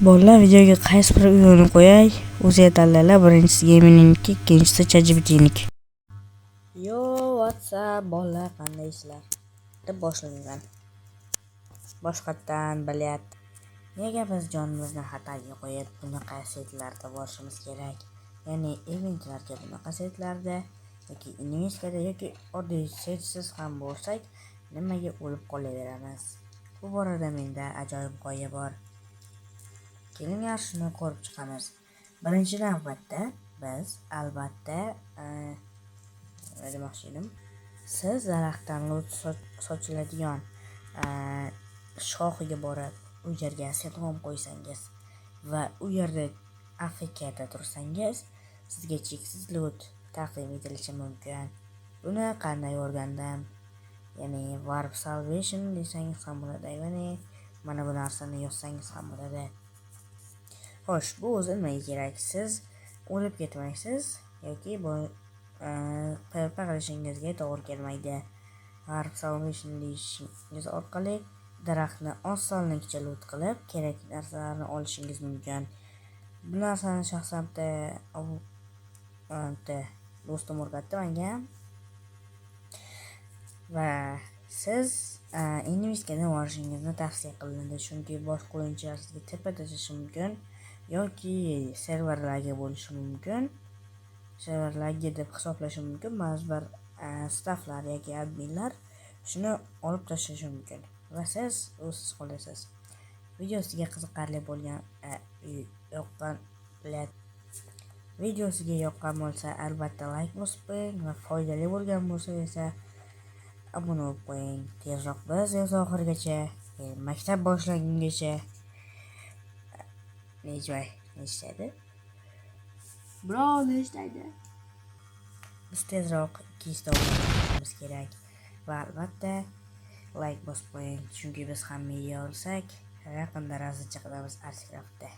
Bolalar, videoga qaysi bir uyini qo'yay? O'zinglar tanlanglar. Birinchisi Gemininiki, ikkinchisi ChatGPTniki. Yo, what's up, bolalar, qandaysizlar? Deb boshlayman. Boshqatdan bilyat. Nega biz jonimizni xatarga qo'yib bunaqa setlarda borishimiz kerak? Ya'ni eventlarga bunaqa setlarda yoki investlarda yoki oddiy setsiz ham bo'lsak, nimaga o'lib qolaveramiz? Bu borada menda ajoyib g'oya bor. Kelinglar, shuni ko'rib chiqamiz. Birinchi navbatda biz albatta, nima demoqchi edim? Siz daraxtdan loot sochiladigan shoxiga borib, u yerga setg'om qo'ysangiz va u yerda AFKda tursangiz, sizga cheksiz loot taqdim etilishi mumkin. Buni qanday o'rgandim? Ya'ni Warp Salvation desangiz ham bo'ladi, ya'ni mana bu narsani yozsangiz ham bo'ladi. Xo'sh, bu o'zi nimaga kerak? Siz o'lib ketmaysiz yoki bu PvP qilishingizga to'g'ri kelmaydi. Warp Salvation deyishingiz orqali daraxtni osonlikcha loot qilib, kerakli narsalarni olishingiz mumkin. Bu narsani shaxsan bitta do'stim o'rgatdi menga. Va siz investga borishingizni tavsiya qilinadi, chunki boshqa o'yinchilar sizga TP tashlashi mumkin yoki server lagi bo'lishi mumkin. Server lagi deb hisoblashi mumkin ba'zi bir stafflar yoki adminlar shuni olib tashlashi mumkin va siz o'zsiz qolasiz. Video sizga qiziqarli bo'lgan, yoqqan, video sizga yoqqan bo'lsa, albatta like bosib qo'ying va foydali bo'lgan bo'lsa esa obuna bo'lib qo'ying. Tezroq biz yoz oxirigacha, maktab boshlangungacha necha nechta edi? Bro, nechta edi? Biz tezroq 200 ta obuna kerak va albatta like bosib qo'ying, chunki biz ham miya olsak, yaqinda razilcha qilamiz Archcraftda.